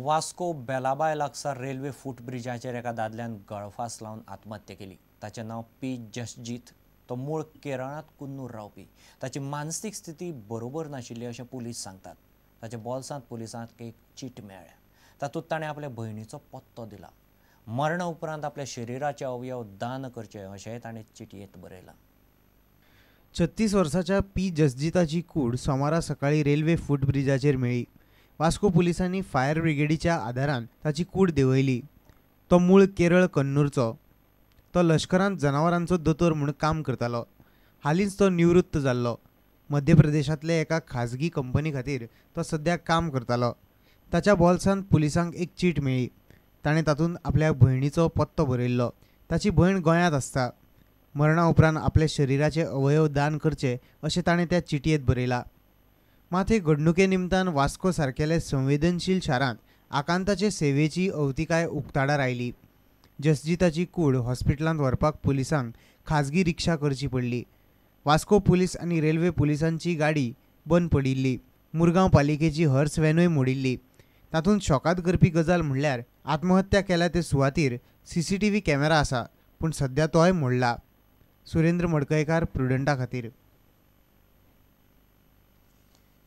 वास्को बेलाबाय लागसार रेल्वे फुटब्रिजाचेर एका दादल्यान गळफास लावन आत्महत्या केली. ताचें नांव पी जसजीत. तो मूळ केरळांत कुन्नूर रावपी. ताची मानसीक स्थिती बरोबर नाशिल्ली अशें पुलीस सांगतात. ताच्या बोल्सांत पुलिसांक एक चीट मेळ्ळ्या. तातूंत ताणें आपल्या भयणीचो पत्तो दिला. मरणा उपरांत आपल्या शरिराचे अवयव दान करचे अशेंय ताणें चिटयेंत बरयलां. 36 वर्साच्या पी जसजिताची कूड सोमारा सकाळीं रेल्वे फुटब्रिजाचेर मेळ्ळी. वास्को पुलिसांनी फायर ब्रिगेडीच्या आदारान ताची कूड देंवयली. तो मूळ केरळ कन्नूरचो. तो लश्करांत जनावरांचो दोतोर म्हूण काम करतालो. हालींच तो निवृत्त जाल्लो. मध्य प्रदेशांतले एका खाजगी कंपनी खातीर तो सद्या काम करतालो. ताच्या बोल्सांत पुलिसांक एक चीट मेळ्ळी. ताणें तातूंत आपल्या भयणीचो पत्तो बरयल्लो. ताची भयण गोंयांत आसता. मरणा उपरांत आपल्या शरिराचे अवयव दान करचे अशें ताणें त्या चिटयेंत बरयलां. मात हे घडणुके निमतान वास्को सारकेले संवेदनशील शारांत आकांताचे सेवेची अवतिकाय उक्ताडार आयली. जसजिताची कूड हॉस्पिटलांत व्हरपाक पुलिसांक खाजगी रिक्षा करची पडली. वास्को पुलीस आनी रेल्वे पुलिसांची गाडी बंद पडिल्ली. मुरगांव पालिकेची हर्स व्हॅनूय मोडिल्ली. तातूंत शॉकाद करपी गजाल म्हणल्यार आत्महत्या केल्या ते सुवातीर CCTV camera आसा, पूण सद्या तोय मोडला. सुरेंद्र मडकयकार, प्रुडंटा खातीर.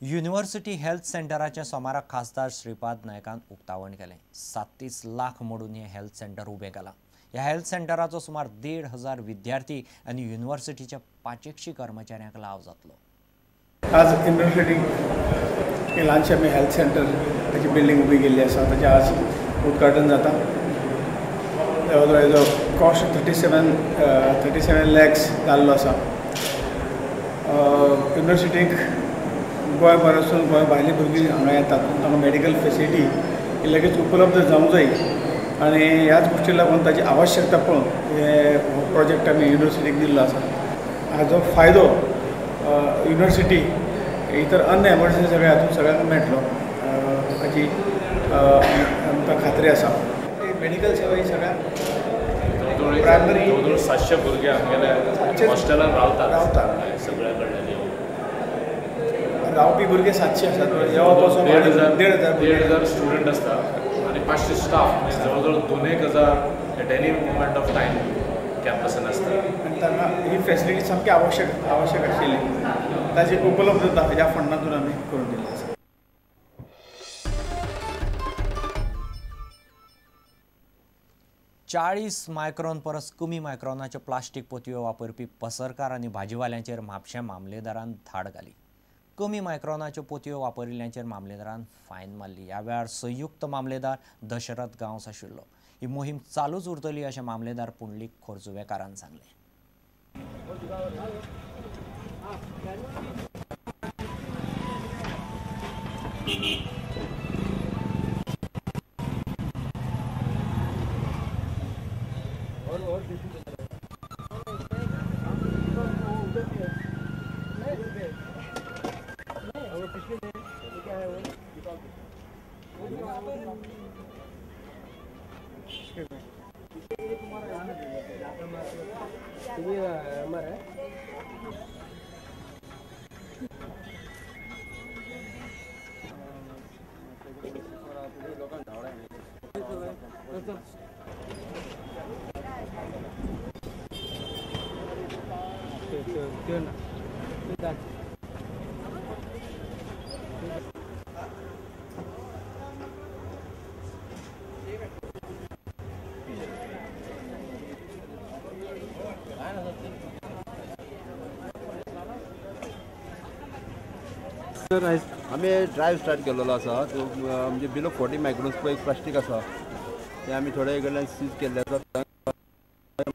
युनिव्हर्सिटी हेल्थ सेंटराचें सोमाराक खासदार श्रीपाद नायकान उक्तावण केलें. 37 लाख मोडून हें हेल्थ सेंटर उबें केलां. ह्या हेल्थ सेंटराचो सुमार 1500 विद्यार्थी आनी युनिव्हर्सिटीच्या 500 कर्मचाऱ्यांक लाव जातलो. आज युनिव्हर्सिटी ल्हानशें आमी हेल्थ सेंटर ताची बिल्डींग उबी केल्ली आसा. ताचें आज उद्घाटन जाता. हेजो कॉस्ट 37 लॅक्स जाल्लो आसा. युनिव्हर्सिटीक गोंयभर आसून गोंय भायलीं भुरगीं हांगा येतात, तांकां मेडिकल फेसिलिटी लगेच उपलब्ध जावंक जाय आनी ह्याच गोश्टीक लागून ताची आवश्यकता पळोवन हे प्रोजेक्ट आमी युनिव्हर्सिटीक दिल्लो आसा. हाजो फायदो युनिव्हर्सिटी इतर अन्य एमर्जन्सी सगळ्या हातूंत सगळ्यांक मेळटलो हाची आमकां खात्री आसा. मेडिकल सेवा ही सगळ्यांक प्रायमरी जवळ 700 भुरगे आमगेले हॉस्टेलान रावतात. सगळ्या कडल्यान रावपी भुरगे 700 आसात. येवप 1500 स्टुडंट आसता आनी 500 स्टाफ, जवळ जवळ 2000 at any moment of time कॅम्पसान आसता. आनी तांकां ही फेसिलिटी सामकी आवश्यक आशिल्ली. ताची उपलब्धता ह्या फंडांतून आमी करून दिल्ली आसा. 40 मायक्रॉन परस कमी मायक्रॉनाच्यो प्लास्टीक पोतयो वापरपी पसरकार आनी भाजीवाल्यांचेर म्हापशें मामलेदारान धाड घाली. कमी मायक्रॉनाच्यो पोतयो वापरिल्ल्यांचेर मामलेदारान फायन मारली. ह्या वेळार संयुक्त मामलेदार दशरथ गांवस आशिल्लो. ही मोहीम चालूच उरतली अशें मामलेदार पुंडलीक खोर्जुवेकारान सांगलें. आमी ड्रायव स्टार्ट केल्लो आसा, म्हणजे बिलो 40 मायक्रोन्स पळय एक प्लास्टीक आसा, तें आमी थोडे कडल्यान सीज केल्ले आसा.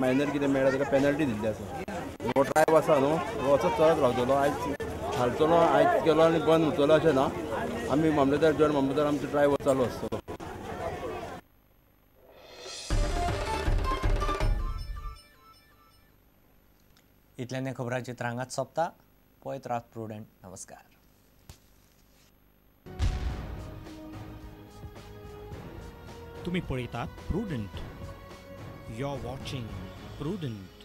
मायनर कितें मेळ्ळा ताका पेनल्टी दिल्ली आसा. हो ड्रायव आसा न्हू, हो असोच चलत रावतलो. आयज हालतलो, आयज केलो आनी बंद उरतलो अशें ना. आमी मामलेदार, जॉयंट मामलेदार, आमचो ड्रायव चालू आसतलो. इतल्यान खबरांची हांगाच सोंपता. पळयत रात प्रुडंट. नमस्कार. तुम्ही पळयतात Prudent. You are watching Prudent.